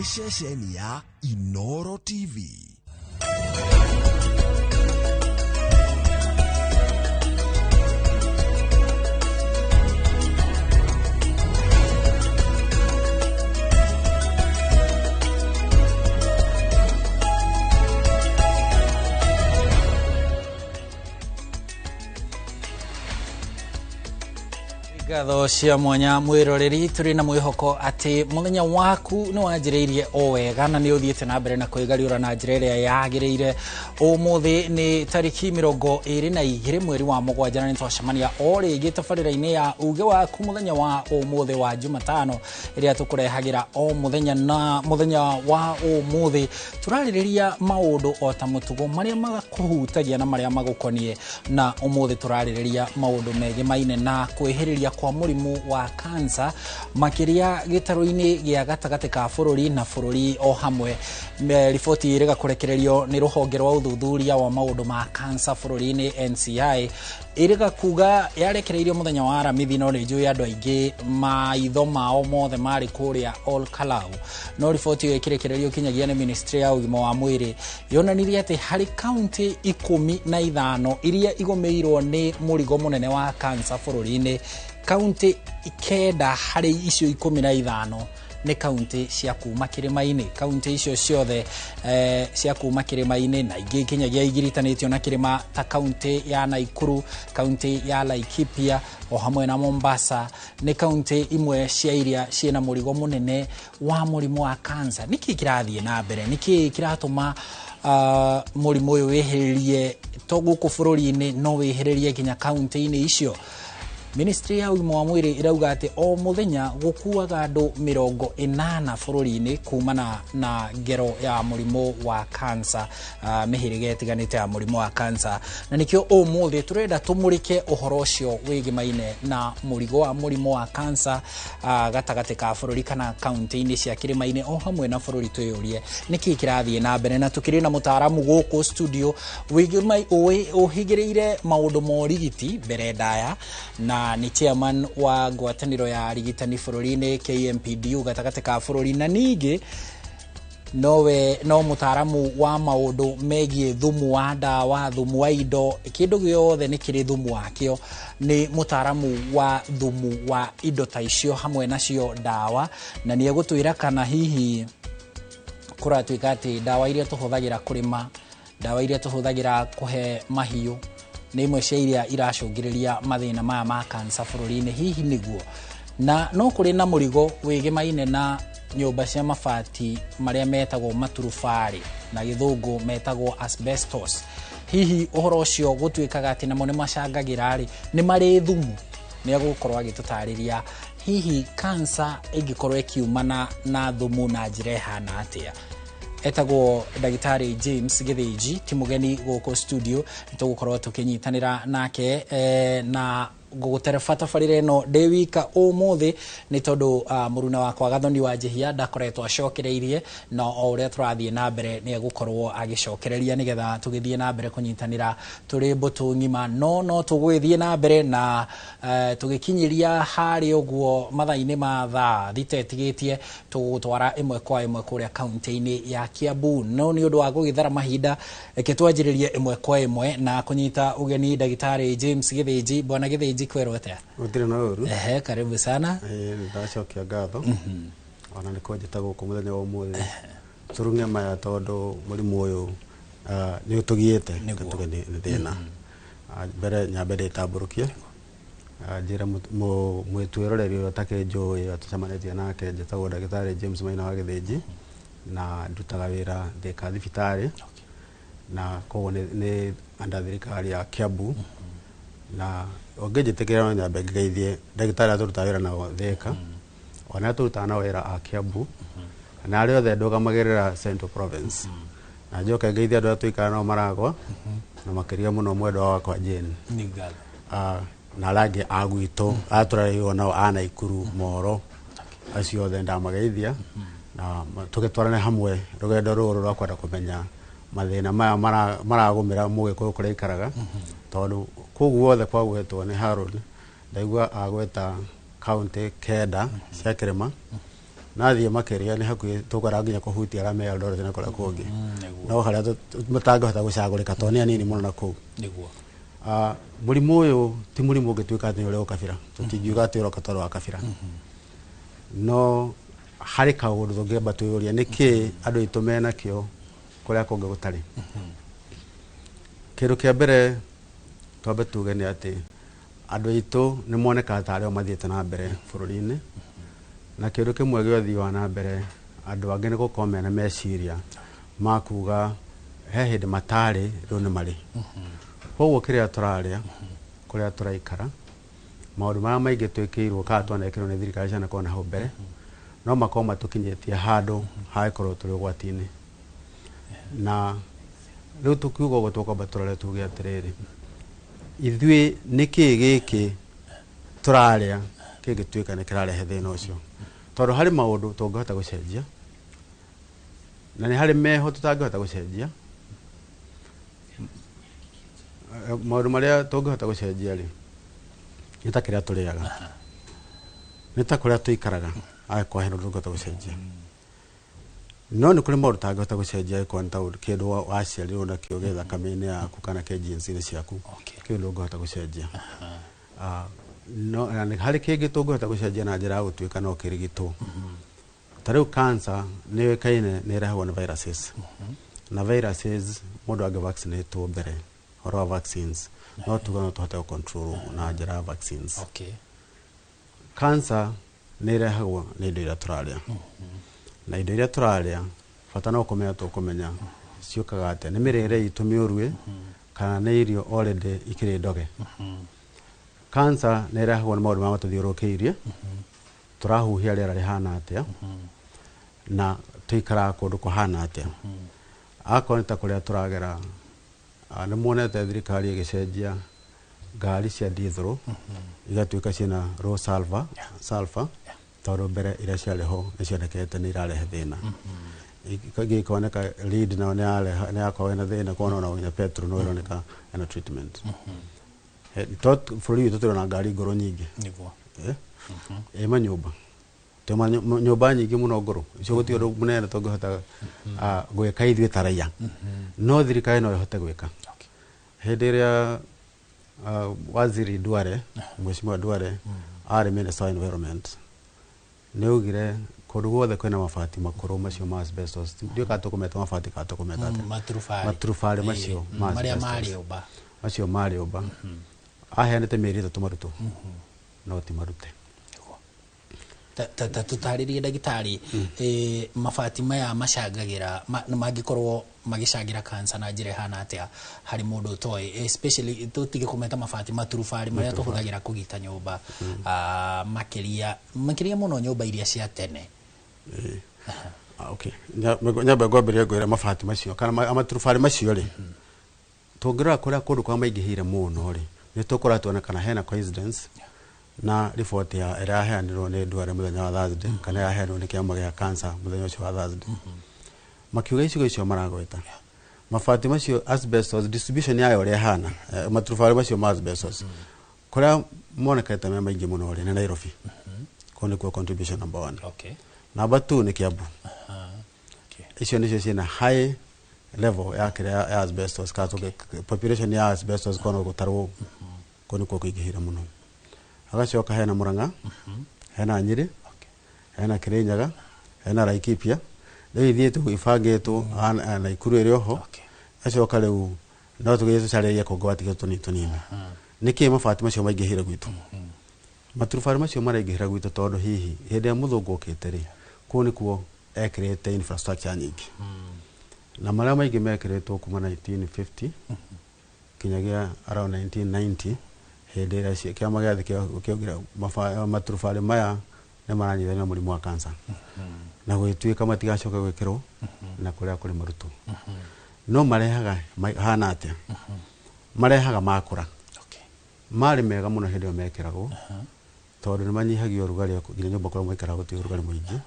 Nĩ ceceni ya Inoro TV. Ngatho cia mwanya mwiroreri, tũrĩ na mwĩhoko atĩ mũthenya waku nĩ wanjĩrĩirie o wega na nĩ ũthiĩte na mbere na kwĩgariũra na njĩra ĩrĩa yagĩrĩire. Ũmũthĩ nĩ tarĩki 22 mweri wa 7 na nĩ twacemania o rĩngĩ tabarĩra-inĩ ya uge waku mũthenya wa ũmũthĩ wa Jumatano ĩrĩa tũkũrehagĩra o mũthenya. Na mũthenya wa ũmũthĩ tũrarĩrĩria maũndũ o ta mũtugo marĩa makũhutagia na marĩa magũkoniĩ, na ũmũthĩ tũrarĩrĩria maũndũ megemaine na kwĩhĩrĩria kwa mũrimũ wa kansa makĩria gĩtarũ-inĩ gĩa gatagatĩ ka bũrũri na bũrũri o hamwe. Riboti ĩrĩga kũrekererio nĩ rũhonge rwa ũthuthuria wa maũndũ ma kansa bũrũri-inĩ NCI ĩrĩga kuga yarekereirio mũthenya wa Aramithi, no nĩ njũĩ andũ aingĩ maitho mao mothe marĩ kũrĩa Ol Kalou. No riboti ĩyo ĩkĩrekererio kinyagia nĩ ministry ya ũgima wa mwĩrĩ yonanirie atĩ harĩ kaunti 15 iria igũmĩirwo nĩ mũrigo mũnene wa kansa bũrũri-inĩ, kaunti 9 harĩ icio 15 nĩ kaunti cia kuma kĩrĩma-inĩ. Kaunti icio ciothe cia kuma kĩrĩma-inĩ na ingĩ kinyagia igiritanĩtio na kĩrĩma ta kaunti ya Nakuru, kaunti ya Laikipia o hamwe na Mombasa nĩ kaunti imwe cia iria ciĩna mũrigo mũnene wa mũrimũ wa kansa. Nĩkĩ kĩrathiĩ na mbere? Nĩkĩ kĩratũma mũrimũ ũyũ wĩhĩrĩrie to gũkũ bũrũri-inĩ no wĩhĩrĩrie nginya kaunti-inĩ icio? Ministry ya ũgima wa mwĩrĩ ĩrauga atĩ o mũthenya gũkuaga andũ 80 bũrũri-inĩ kumana na ngero ya mũrimũ wa kansa, mĩhĩrĩga ĩtiganĩte ya mũrimũ wa kansa, na nĩkĩo ũmũthĩ tũrenda tũmũrĩke ũhoro ũcio wĩgĩmaine na mũrigo wa mũrimũ wa kansa gatagatĩ ka bũrũri kana kaunti-inĩ cia kĩrĩma-inĩ o hamwe na bũrũri. Twĩyũrie nĩkĩ kĩrathiĩ na mbere, na tũkĩrĩ na mũtaaramu gũkũ studio ũhĩgĩrĩire maũndũ ma ũrigiti mbere ndaya na nĩ chairman wa ngwatanĩro ya arigitani bũrũri-inĩ KMPDU gatagatĩ ka bũrũri, na ningĩ nowe no mũtaaramu wa maũndũ megiĩ thumu wa ndawa, thumu wa indo, kĩndũ gĩothe nĩ kĩrĩ thumu wakĩo. Nĩ mũtaaramu wa thumu wa indo ta icio hamwe nacio ndawa, na nĩ egũtwĩra kana hihi kũratuĩka atĩ ndawa iria tũhũthagĩra kũrĩma, ndawa iria tũhũthagĩra kũhe mahiũ nĩ imwe cia iria iracũngĩrĩria mathĩna maya ma kansa bũrũri-inĩ, hihi nĩguo? Na no kũrĩ na mũrigo wĩgĩmaine na nyũmba cia mabati marĩa metagwo maturubarĩ na gĩthũngũ metagwo asbestos. Hihi ũhoro ũcio gũtuĩkaga atĩ namo nĩ macangagĩra rĩ, nĩ marĩ thumu? Nĩ egũkorwo agĩtũtarĩria hihi kansa ĩngĩkorwo ĩkiumana na thumu na njĩra ĩhana atĩa. Etagwo ndagĩtarĩ James Gĩthĩnji, ti mũgeni gũkũ studio, nĩtũgũkorwo tũkĩnyitanĩra nake na ngũgũtereba tabarĩra ĩno ndĩ wika ũmũthĩ nĩ tondũ mũruna wakwa Gathoni wa Njihia ndakoretwo acokereirie, na o ũrĩa tũrathiĩ na mbere nĩ egũkorwo agĩcokereria nĩgetha tũgĩthiĩ na mbere kũnyitanĩra tũrĩ mbũtũ ng'ima. No tũgũgĩthiĩ na mbere na tũgĩkinyĩria harĩ ũguo mathaa-inĩ ma thaa 6 ĩtigĩtie tũgũtwara ĩmwe kwa ĩmwe kũrĩa kaunti-inĩ ya Kiambu. No nĩ ũndũ wa gũgĩthara mahinda, reke twanjĩrĩrie ĩmwe kwa ĩmwe na kũnyita ũgeni ndagĩtarĩ James Gĩthĩnji. Bwana Gĩthĩnji, kwerwo atĩa? Gũtirĩ na ũru. Ehe, karibu sana. Ndacokia ngatho ona nĩ kũnjĩta gũkũ mũthenya wa ũmũthĩ tũrung'e maya, tondũ mũrimũ ũyũ nĩ ũtũgiĩte, tuge nĩ thĩna. Mbere nyambe ndĩtambũrũkie, njĩre mwĩtwĩroreri ũrĩa ũtakĩnjũĩ, ũrĩa tũcemanĩtie nake, njĩtagwo ndagĩtarĩ James Maina wa Gĩthĩnji na ndutaga wĩra Thika thibitarĩ, na koguo nĩ under thirikari ya Kiambu. Na ũngĩnjĩtĩkĩra no nyambe ngĩgeithie ndagĩtarĩ arĩa tũrutaga wĩra nao Thika, ona arĩa tũrutaga nao wĩra a Kiambu, na arĩa othe ndũgamagĩrĩra Central Province, na njoke ngeithie andũ arĩa tũikara nao Maragwa, na makĩria mũno mwendwa wakwa Jane. Nĩ ngatho. Na arĩa angĩ a gwitũ arĩa tũrarĩirwo nao a Naikuru, Moro, acio othe ndamageithia, na tũgĩtwarane hamwe rũgendo rũrũ rwa kwenda kũmenya mathĩna maya maragũmĩra mũgĩkũyũ kũrĩa aikaraga, tondũ kũu guothe kwagwetwo nĩ Harold, ndaigua agweta kaunti 9 cia kĩrĩma. Nathiĩ makĩria nĩ hakuhĩ tũkwara nginya kũhutia arĩa me Eldoret na kũrĩa kũngĩ, no harĩa matangĩhota gũcagũrĩka tondũ nĩ anini mũno na kũu. Mũrimũ ũyũ ti mũrimũ ũngĩtuĩka atĩ nĩ ũrĩa ũkabira, tũtingiuga atĩ ũroka tondũ wa kabira, no harĩ kaũndũ tũngĩamba twĩyũria nĩkĩ andũ aitũ menakĩo kũrĩa kũngĩ gũtarĩ. Kĩndũ kĩa mbere twambe tuge nĩ atĩ andũ aitũ nĩ monekaga tarĩ o mathiĩte na mbere bũrũri-inĩ, na kĩndũ kĩmwe gĩa ũthii wa na mbere andũ angĩ nĩ gũkorwo mena meciria ma kuga he hĩndĩ matarĩ, rĩu nĩ marĩ. Koguo kĩrĩa tũrarĩa, kũrĩa tũraikara, maũndũ marĩa maingĩ twĩkĩirwo kana twanekĩrwo nĩ thirikari cianakorwo na hau mbere, no makorwo matũkinyĩtie handũ hagĩkorwo tũrĩ ũgwati-inĩ. Na rĩu tũkiuga ũguo tũkwamba tũrore tuge atĩrĩrĩ, ithuĩ nĩkĩ gĩkĩ tũrarĩa kĩngĩtuĩka nĩ kĩrarehe thĩna ũcio? Tondũ harĩ maũndũ tũngĩhota gũcenjia na nĩ harĩ meho tũtangĩhota gũcenjia. Maũndũ marĩa tũngĩhota gũcenjia rĩ, nĩ ta kĩrĩa tũrĩaga, nĩ ta kũrĩa tũikaraga, angĩkorwo hena ũndũ tũngĩhota gũcenjia. No nĩ kũrĩ maũndũ tũtangĩhota gũcenjia, angĩkorwo nĩ ta kĩndũ waciarirwo nakĩo gĩ thakame-inĩ yaku kana kĩ genes-inĩ ciaku, kĩu ndũngĩhota gũcenjia. No na nĩ harĩ kĩngĩ tũngĩhota gũcenjia na njĩra ya gũtuĩka no kĩrigitwo. Ta rĩu cancer nĩ yũĩkaine nĩ ĩrehagwo nĩ viruses, na viruses mũndũ angĩ vaccinatwo mbere, ũhoro wa vaccines, no tuge no tũhote gũ-control na njĩra ya vaccines. Cancer nĩ ĩrehagwo nĩ indo iria tũrarĩa, na indo iria tũrarĩa bata no kũmenya tũkũmenya ciũkaga atĩa, nĩ mĩrĩre itũ mĩũru ĩ kana nĩ irio already ikĩrĩ ndoge. Cancer nĩ ĩrehagwo nĩ maũndũ marĩa matũthiũrũrũkĩirie, tũrahuhia rĩera rĩhana atĩa na tũikaraga kũndũ kũhana atĩa. Akorwo nĩ ta kũrĩa tũragera, nĩ muonete thirikari ĩgĩcenjia ngari cia diesel igatuĩka ciĩna low sulfur, tondũ mbere iria ciarĩ ho nĩ cionekete nĩ irarehe thĩna. Ingĩ ikoneka lead nayo nĩ yakorwo ĩna thĩna, kuona ona nginya petrol no ĩroneka ĩna treatment. To bũrũri witũ tũrĩ na ngari ngũrũ nyingĩ. Ĩ manyũmba twĩ nyũmba nyingĩ mũno ngũrũ icio, gũtirĩ ũndũ mũnene tũngĩhota gwĩka ithuĩ ta raia, no thirikari no ĩhote gwĩka. Hĩndĩ ĩrĩa waziri Duale, Mheshimiwa Duale, arĩ minister wa environment, nĩ augire kũndũ guothe kwĩna mabati makũrũ macio ma asbestos, ndiũĩ kana tũkũmeta mabati kana tũkũmeta atĩa. Maturubarĩ. Maturubarĩ macio ma marĩa asbestos. Ma rĩũmba. Macio ma rĩũmba, aheanĩte mĩeri 3 marutwo, no ti marute. Ta tũtarĩrie ndagĩtarĩ, mabati maya macangagĩra mangĩkorwo magĩcangĩra cancer na njĩra ĩhana atĩa harĩ mũndũ ũtoĩ, especially tũtige kũmeta mabati, maturubarĩ marĩa tũhũthagĩra kũgita nyũmba, makĩria makĩria mũno nyũmba iria cia tene? Okay. Nyambe ngwambĩrĩrie ngwĩre mabati macio kana maturubarĩ macio rĩ, tũngĩrora kũrĩa kũndũ kũrĩa maingĩhĩire mũno rĩ, nĩ tũkũrora tuone kana hena coincidence na riboti ya ĩrĩa yaheanirwo nĩ Duale mũthenya wa Thursday, kana yaheanirwo nĩ kĩama gĩa cancer mũthenya ũcio wa Thursday, makiuga icigo icio maragweta mabati macio asbestos distribution yayo ũrĩa ĩhana, maturubarĩ macio ma asbestos kũrĩa monekete me maingĩ mũno rĩ, nĩ Nairobi. Kũu nĩkuo contribution number one. Number two nĩ Kiambu. Icio nĩcio ciĩna high level ya kĩrĩa ya asbestos, kana population ya asbestos kono gũtarwo, kũu nĩkuo kũingĩhĩire mũno. Hagacoka hena Murang'a, hena Nyĩrĩ, hena Kirinyaga, hena Laikipia. Rĩu ithiĩte ũguo ibangĩtwo, Naikuru ĩrĩ oho. Gacoka rĩu no tũgĩthiĩ tũcarĩrie kũngĩ watigĩtwo tũnini tũnini. Nĩkĩ mabati macio maingĩhĩire gwitũ? Maturubarĩ macio maraingĩhĩra gwitũ tondũ hihi hĩndĩ ĩrĩa mũthũngũ okĩte rĩ, kũu nĩkuo ekĩrĩte infrastructure nyingĩ, na marĩa maingĩ mekĩrĩtwo kuma 1950 kinyagia around 1990, hĩndĩ ĩrĩa kĩama gĩa thĩ kĩaugire maturubarĩ maya nĩ maranyitana na mũrimũ wa cancer, na gũgĩtuĩka matigacoka gwĩkĩrwo na kũrĩa kũrĩ marutwo. No marehaga hana atĩa? Marehaga makũra. Marĩ mega mũno hĩndĩ ĩyo mekĩragwo, tondũ nĩ manyihagia ũrugarĩ nginya nyũmba kũrĩa maikaraga gũtirĩ ũrugarĩ mũingĩ,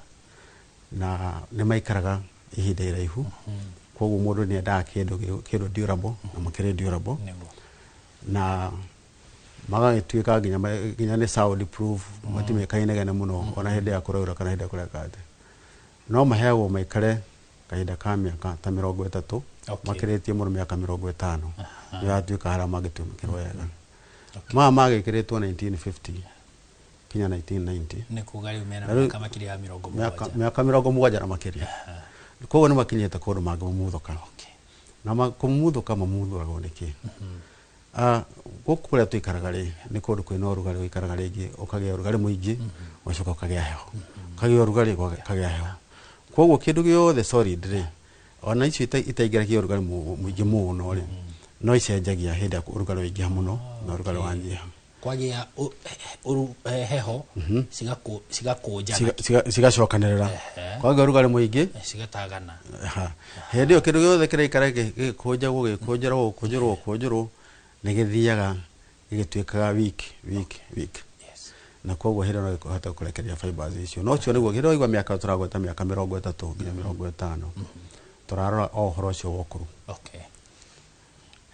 na nĩ maikaraga ihinda iraihu. Koguo mũndũ nĩ endaga kĩndũ kĩndũ durable, na makĩrĩ durable. Na magagĩtuĩka nginya nĩ sound proof, matimĩkaga inegene mũno ona hĩndĩ ya kũraura kana hĩndĩ ya kũreka atĩa. No maheagwo maikare kahinda ka mĩaka ta 30. Okay. Makĩrĩtie mũno mĩaka 50 nĩ yatuĩka harĩa mangĩtũmĩkĩrwo wega. Maya magĩkĩrĩtwo 1950 kinya 1990. Nĩ kuga rĩu mena Na rĩu- mĩaka makĩria ya mĩrongo mĩaka mũgwanja. mĩaka 70 na makĩria, koguo nĩ makinyĩte kũndũ mangĩmumuthũka. Okay. Na kũmumuthũka mamumuthũragwo nĩkĩ? Gũkũ kũrĩa tũikaraga rĩ, nĩ kũndũ kwĩna ũrugarĩ, ũikaraga rĩngĩ ũkagĩa ũrugarĩ mũingĩ, ũgacoka ũkagĩa heho, ũkagĩa ũrugarĩ, ũkagĩa heho. Koguo kĩndũ gĩothe solid rĩ, ona icio itaingĩragia ũrugarĩ mũingĩ mũno rĩ, no icenjagia hĩndĩ ĩrĩa ũrugarĩ waingĩha mũno na ũrugarĩ wanyiha. Kwagĩa heho cigakũnjana. Cigacokanĩrĩra. Kwagĩa ũrugarĩ mũingĩ, cigatagana. Aha. Hĩndĩ ĩyo kĩndũ gĩothe kĩraikara gĩgĩkũnjagwo, gĩgĩkũnjĩrwo, gũkũnjĩrwo, gũkũnjĩrwo, nĩ gĩthiaga gĩgĩtuĩkaga weak, weak, weak. Yes. Na koguo hĩndĩ ĩyo no gĩkũhota kũrekereria fibers icio. No ũcio nĩguo hĩndĩ ĩyo waigua mĩaka tũragweta mĩaka 30 nginya 50, tũrarora o ũhoro ũcio wa ũkũrũ. Okay.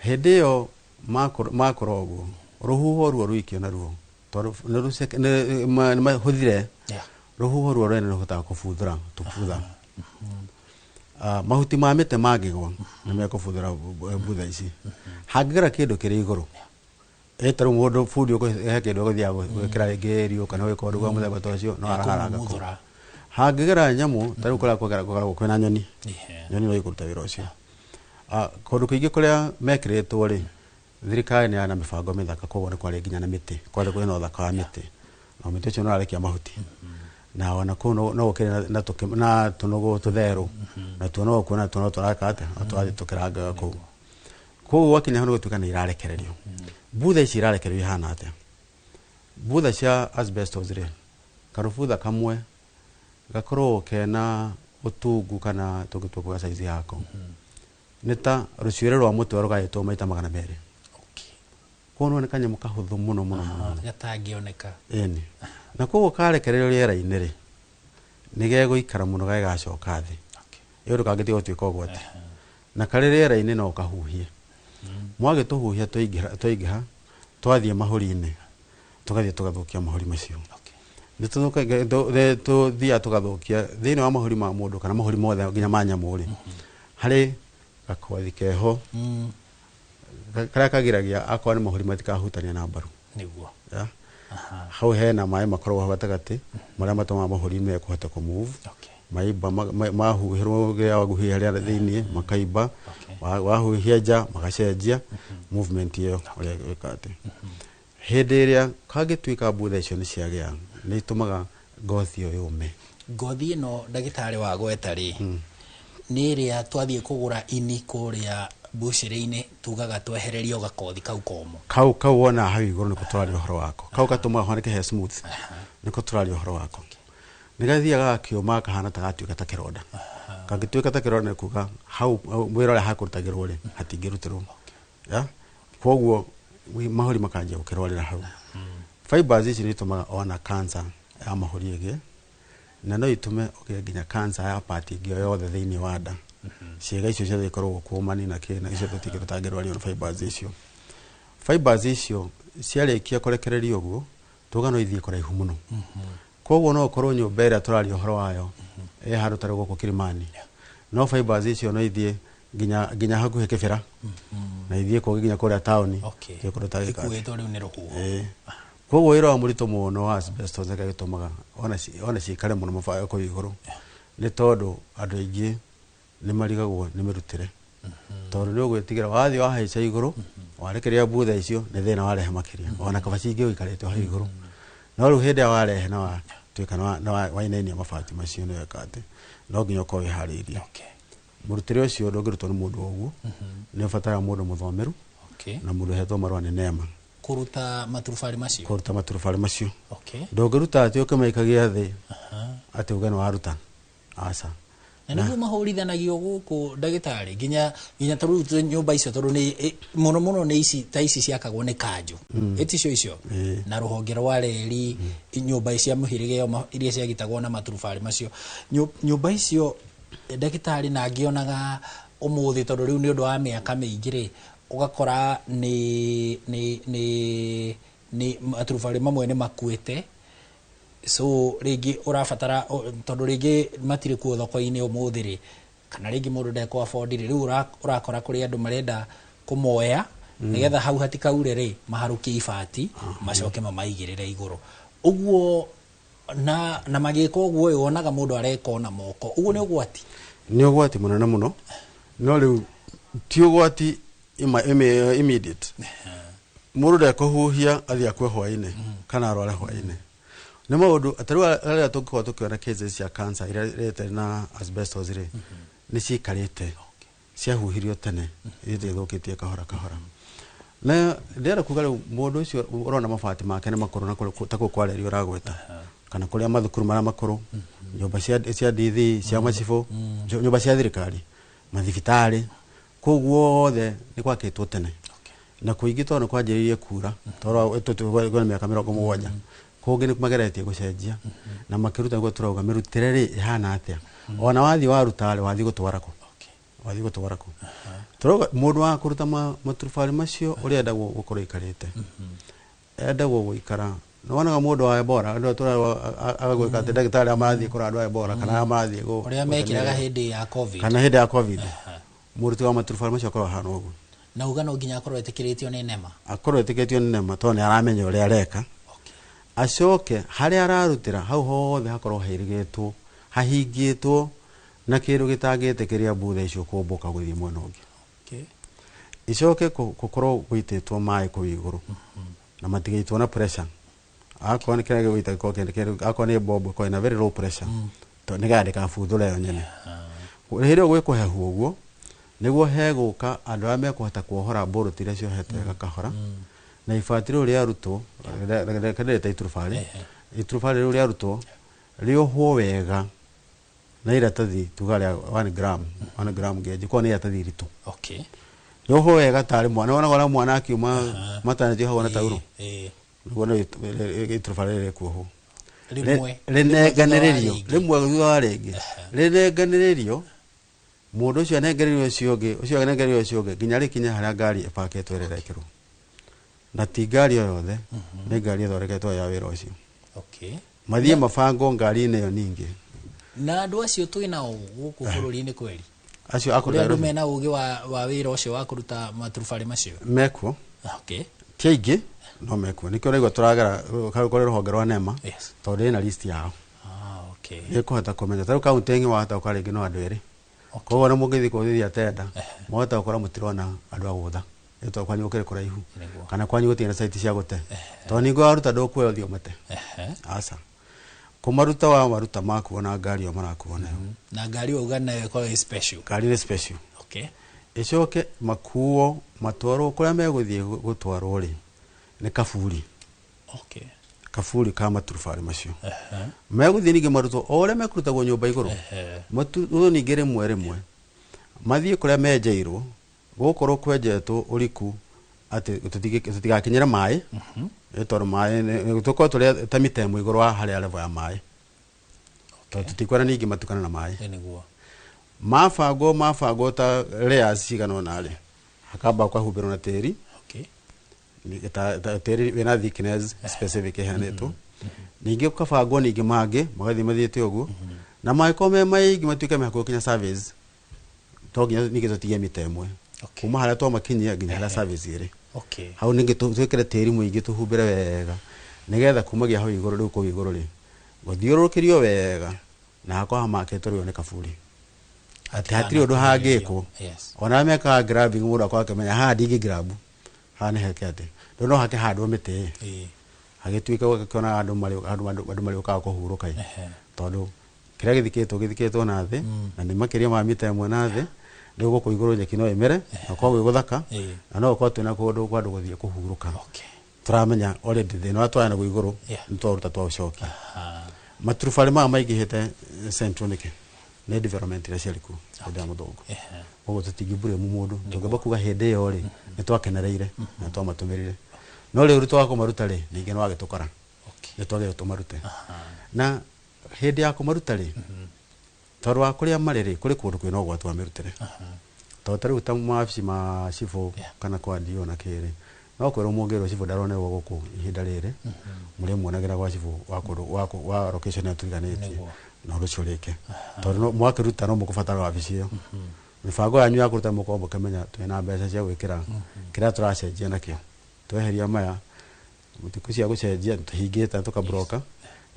Hĩndĩ ĩyo makũra ũguo, rũhuho ruo rwiki naruo tondũ nĩ mahũthire. Yeah. Rũhuho ruo rwene rũhotaga kũbuthũra tũbutha. Mahuti ma mĩtĩ mangĩgwa nĩ mekũbuthũra butha ici. Hangĩgera kĩndũ kĩrĩ igũrũ, ĩ ta rĩu mũndũ bundi he kĩndũ ũgũthiaga gwĩkĩra rĩngĩ rio kana gwĩka ũndũ wa mũthemba ta ũcio, no araharanga kũu. Kũmumuthũra. Hangĩgera nyamũ ta rĩu kũrĩa kũgeragwo kwĩna nyoni, Yeah. nyoni no ikũruta wĩra ũcio. Kũndũ kũingĩ kũrĩa mekĩrĩtwo rĩ, thirikari nĩ yarĩ na mĩbango mĩthaka, koguo nĩ kwarĩ nginya na mĩtĩ, kwarĩ kwĩna ũthaka wa mĩtĩ, na mĩtĩ ũcio nĩ ũrarekia mahuti, na ona kũu no gũkĩrĩ na tũnũgũ tũtherũ, na tuo no ũkuona tuo no tũraka atĩa, no tũrathiĩ tũkĩrangaga kũu. Koguo gwakinya hau nĩ gũtuĩka nĩ irarekererio. Butha ici irarekererio ihana atĩa? Butha cia asbestos rĩ, karũbutha kamwe gakoragwo kena ũtungu kana tũngĩtua kuga size yako nĩ ta rũcuĩrĩ rwa mũtwe rũgaĩtwo maita 200. Okay. Koguo nĩ kanyamũ kahũthũ mũno mũno mũno. Gatangĩoneka. Ĩni, na koguo karekererio rĩera-inĩ rĩ, nĩ gegũikara mũno gagĩgacoka thĩ. Okay. Ĩ ũndũ kangĩtiga gũtuĩka ũgwati na karĩ rĩera-inĩ no kahuhie. Mwagĩtũhuhia twaingĩha twathiĩ mahũri-inĩ, tũgathiĩ tũgathũkia mahũri macio. Okay. Nĩ tũthiaga tũgathũkia thĩinĩ wa mahũri ma mũndũ kana mahũri mothe nginya ma nyamũ rĩ, harĩ gakothi keho karĩa kagiragia akorwo nĩ mahũri matikahutania na mbaru. Nĩguo. Ya? Aha. Hau hena maĩ makoragwo hau gatagatĩ marĩa matũmaga mahũri mekũhota kũ move. Okay. Maimba mahuhĩrwo rĩrĩa wahuhia rĩera thĩinĩ makaimba. Okay. Wahuhia nja magacenjia movement ĩyo ũrĩa ĩka atĩ hĩndĩ ĩrĩa kangĩtuĩka mbutha icio nĩ ciagĩa, nĩ itũmaga ngothi ĩyo yũme. Ngothi ĩno ndagĩtarĩ wa gweta rĩ, nĩ ĩrĩa twathiĩ kũgũra ini kũrĩa mbucĩrĩ-inĩ tugaga twehererio gakothi kau komũ? Kau wona hau igũrũ nĩko tũraria ũhoro wako. Kau gatũmaga honeke he smooth, nĩko tũraria ũhoro wako. Nĩ gathiaga gakĩũma kahana ta gatuĩka ta kĩronda. Kangĩtuĩka ta kĩronda nĩ kuga hau wĩra ũrĩa hakũrutagĩrwo rĩ, hatingĩrutĩrwo. Ya, koguo mahũri makanjia gũkĩrwarĩra hau. Fibers ici nĩ itũmaga ona cancer ya mahũri ĩgĩe, na no itũme ũgĩe nginya cancer ya part ĩngĩ o yothe thĩinĩ wa nda. Ciĩga icio ciothe ikoragwo kũmani na kĩ na icio tũtingĩ tũtangĩrwario nĩ fibers icio. Fibers icio ciarĩkia kũrekererio ũguo, tuga no ithiĩ kũraihu mũno. Koguo no ũkorwo nyũmba ĩrĩa tũraria ũhoro wayo ĩ handũ ta rĩu gũkũ Kilimani, no fibers icio no ithiĩ nginya hakuhĩ Kĩbĩra na ithiĩ kũngĩ nginya kũrĩa taũni. Okay. Ithiĩ kũndũ ta gĩka atĩ. Ikuĩtwo rĩu nĩ rũhuho. Ĩĩ. Koguo wĩra wa mũritũ mũno wa asbestos nĩkĩo gĩtũmaga ona cikare mũno kũu igũrũ, nĩ tondũ andũ aingĩ nĩ marigagwo nĩ mĩrutĩre, tondũ nĩ ũgwĩtigĩra wathiĩ wahaica igũrũ warekereria butha icio nĩ thĩna warehe makĩria, ona kaba cingĩ ũikarĩte hau igũrũ. No rĩu hĩndĩ ĩrĩa warehe na watuĩka nĩ wainainia mabati macio, nĩ weka atĩ no nginya ũkorwo wĩharĩirie. Okay. Mũrutĩre ũcio ndũngĩrutwo nĩ mũndũ o ũguo, nĩ ũbataraga mũndũ mũthomeru Okay. na mũndũ ũhetwo marũa nĩ NEMA. Kũruta maturubarĩ macio? Kũruta maturubarĩ macio. Okay. Ndũngĩruta atĩ ũkĩmaikagia thĩ atĩ uge nĩ waruta, aca. Na nĩguo mahũrithanagio gũkũ ndagĩtarĩ, nginya ta rĩu nyũmba icio, tondũ nĩ mũno mũno nĩ ici ta ici ciakagwo nĩ kanjũ, ĩticio icio na rũhonge rwa reri, nyũmba cia mũhĩrĩga ĩyo iria ciagitagwo na maturubarĩ macio. Nyũmba icio ndagĩtarĩ, na ngĩonaga ũmũthĩ, tondũ rĩu nĩ ũndũ wa mĩaka mĩingĩ rĩ, ũgakora nĩ maturubarĩ mamwe nĩ makuĩte. So rĩngĩ ũrabatara tondũ rĩngĩ matirĩ kuo thoko-inĩ ũmũthĩ rĩ, kana rĩngĩ mũndũ ndekũ afford rĩ, rĩu ũrakora kũrĩ andũ marenda kũmoya nĩgetha hau hatikaure rĩ, maharũkie ibati macoke mamaigĩrĩre igũrũ ũguo, na magĩka ũguo ĩ, wonaga mũndũ areka ona moko ũguo, nĩ ũgwati. Nĩ ũgwati mũnene mũno, no rĩu ti ũgwati immediate. Mũndũ ndekũhuhia athiĩ akue hwainĩ kana arware hwainĩ. Nĩ maũndũ atĩ rĩu arĩa tũngĩkorwo tũkĩona cases cia cancer iria iretete na asbestos rĩ, nĩ ciikarĩte, ciahuhirio tene, ithiĩte ithũkĩtie kahora kahora. Na ndĩrenda kuga rĩu mũndũ ũcio ũrona mabati make nĩ makũrũ na ta kũu kwarĩrio ũragweta, kana kũrĩa mathukuru marĩa makũrũ, nyũmba cia DD, cia macibũ, nyũmba cia thirikari, mathibitarĩ, kũu guothe nĩ gwakĩtwo tene na kũingĩ tondũ nĩ kwanjĩrĩirie kura tondũ kwĩna mĩaka 70. Kũngĩ nĩ mageretie gũcenjia na makĩruta. Nĩguo tũrauga mĩrutĩre rĩ ĩhana atĩa, ona wathiĩ waruta rĩ, wathiĩ gũtwara kũ? Wathiĩ gũtwara kũ? Tũrauga mũndũ wa kũruta maturubarĩ macio, ũrĩa endagwo gũkorwo aikarĩte, endagwo gũikara nĩ wonaga mũndũ wa Ebola, andũ agagwĩka atĩ ndagĩtarĩ arĩa marathiĩ kũrora andũ a Ebola kana arĩa marathiĩ ũrĩa mekĩraga hĩndĩ ya COVID. Kana hĩndĩ ya COVID, mũruti wa maturubarĩ macio akorwo ahana ũguo. Na uga no nginya akorwo etĩkĩrĩtio nĩ NEMA. Akorwo etĩkĩtio nĩ NEMA tondũ nĩ aramenya ũrĩa areka. Acoke harĩa ararutĩra hau hothe hakorwo hairigĩtwo, hahingĩtwo na kĩndũ gĩtangĩtĩkĩria mbutha icio kũmbũka gũthiĩ mwena ũngĩ. Icoke gũkorwo gũitĩtwo maĩ kũu igũrũ na matigĩitwo na pressure, akorwo nĩ kĩrĩa gĩgũita gĩkorwo kĩndũ, akorwo nĩ bomb ĩkorwo ĩna very low pressure, tondũ nĩgetha ndĩkabuthũre yo nyene. Hĩndĩ ĩyo gwĩ kũhehu ũguo, nĩguo hegũka andũ arĩa mekũhota kuohora bolt iria ciohete wega kahora, na ibati rĩu rĩarutwo, reke ndĩrĩte iturubarĩ, iturubarĩ rĩu rĩarutwo rĩohwo wega na iratathi, tuga rĩa 1 gram, 1 gram gauge, korwo nĩ iratathi iritũ, rĩohwo wega tarĩ mwana, wonaga ũrĩa mwana akiuma maternity ohagwo na tauro. Nĩguo nĩ iturubarĩ rĩrĩ rĩkuohwo. Rĩmwe Rĩnenganĩrĩrio. Rĩmwe. Rĩmwe thutha wa rĩngĩ rĩnenganĩrĩrio, mũndũ ũcio anengererio ũcio ũngĩ, ũcio anengererio ũcio ũngĩ, nginya rĩkinye harĩa ngari ĩpakĩtwo ĩrĩa ĩrekĩrwo. Na ti ngari o yothe, nĩ ngari ĩthondeketwo ya wĩra ũcio. Mathiĩ mabangwo ngari-inĩ ĩyo ningĩ. Na andũ acio twĩ nao gũkũ bũrũri-inĩ kweri? Acio kũrĩ akũruta andũ mena ũgĩ wa wĩra ũcio wa kũruta maturubarĩ macio? Mekuo. Ti aingĩ, no mekuo. Nĩkĩo ũraigua tũragera kũrĩ rũhonge rwa NEMA, tondũ ĩna list yao. Nĩ ĩkũhota kũmenya. Ta rĩu kaũntĩ ĩngĩ wahota gũkora rĩngĩ no andũ erĩ, koguo ona mũngĩthiĩ kũthithia tenda, mwahota gũkora mũtirona andũ a gũtha. Nĩ tondũ kwanyu gũkĩrĩ kũraihu kana kwanyu gũtirĩ na site cia gũte, tondũ ningĩ waruta ndũkuoya ũthiĩ ũmate. Aca, kũmaruta wamaruta makuo na ngari ĩyo marakuo nayo. Na ngari wauga nayo ĩkorwo ĩ special. Ngari nĩ special. Ĩcoke makuo matwarwo kũrĩa megũthiĩ gũtwarwo rĩ, nĩ kaburi. Kaburi ka maturubarĩ macio megũthiĩ ningĩ marutwo o ũrĩa mekũrutagwo nyũmba igũrũ, marutwo ningĩ rĩmwe rĩmwe, mathiĩ kũrĩa menjeirwo, gũkorwo kwenjetwo ũriku atĩ tũtigakinyĩre maĩ. Nĩ tondũ maĩ tũkorwo tũrĩ ta mita 1 igũrũ wa harĩa level ya maĩ, tondũ tũtikwenda ningĩ matukane na maĩ. Ĩ, nĩguo. Mabangwo ta layers cigana ũna rĩ, hakamba gũkahumbĩrwo na tĩri. Tĩri wĩna thickness specific ĩheanĩtwo. Ningĩ ũkabangwo ningĩ mangĩ magathiĩ mathiĩte ũguo, na mangĩkorwo me maingĩ matuĩke me hakuhĩ kinya service, to nginya ningĩ tũtigie mita 1 kuma harĩa twamakinyia nginya harĩa service ĩrĩ. Hau ningĩ twĩkĩre tĩri mũingĩ, tũhumbĩre wega, nĩgetha kumagia hau igũrũ rĩu, kũu igũrũ rĩ, gũthiũrũrũkĩrio wega na hakorwo hamakĩtwo rĩu nĩ kaburi, atĩ hatirĩ ũndũ hangĩkwo. Ona arĩa mekaga grabbing, mũndũ akorwo akĩmenya haha ndingĩ grab, haha nĩ heke atĩ rĩu no hake handwo mĩtĩ, hagĩtuĩke gũkĩona andũ marĩũkaga kũhurũka ĩ. Tondũ kĩrĩa gĩthikĩtwo na thĩ na nĩ makĩria ma mita 1 na thĩ. Rĩu gũkũ igũrũ nyeki no ĩmere na gũkorwo gwĩ gũthaka, na no gũkorwo twĩna kũndũ kwa andũ gũthiĩ kũhurũka. Tũramenya already thĩna ũrĩa twarĩ naguo igũrũ nĩ twaruta, twaũcokia. Maturubarĩ maya maingĩhĩte central nĩkĩ? Nĩ development iria ciarĩ kuo hĩndĩ ya mũthũngũ. Koguo tũtingĩ blame mũndũ, tũngĩamba kuga hĩndĩ ĩyo rĩ, nĩ twakenereire na twamatũmĩrire, no rĩu twaga kũmaruta rĩ, ningĩ nĩ wagĩtũkora. Nĩ twagĩrĩirwo tũmarute, na hĩndĩ ya kũmaruta rĩ, tondũ wa kũrĩa marĩ rĩ, kũrĩ kũndũ kwĩna ũgwati wa mĩrutĩre, tondũ ta rĩu ta mawabici ma cibũ kana kwa DO na kĩrĩ No kwĩrwo mũngĩrwo cibũ ndaronerwo gũkũ ihinda rĩrĩ, mũrĩmuonagĩra gwa cibũ wa kũndũ wa location ĩyo tũriganĩtie. Na ũndũ ũcio ũrĩke, tondũ mwakĩruta no mũkũbatara wabici ĩyo. Mĩbango yanyu ya kũruta mũkorwo mũkĩmenya twĩna mbeca cia gwĩkĩra kĩrĩa tũracenjia nakĩo. Tweheria maya thikũ cia gũcenjia tũhingĩte, tũkabroka,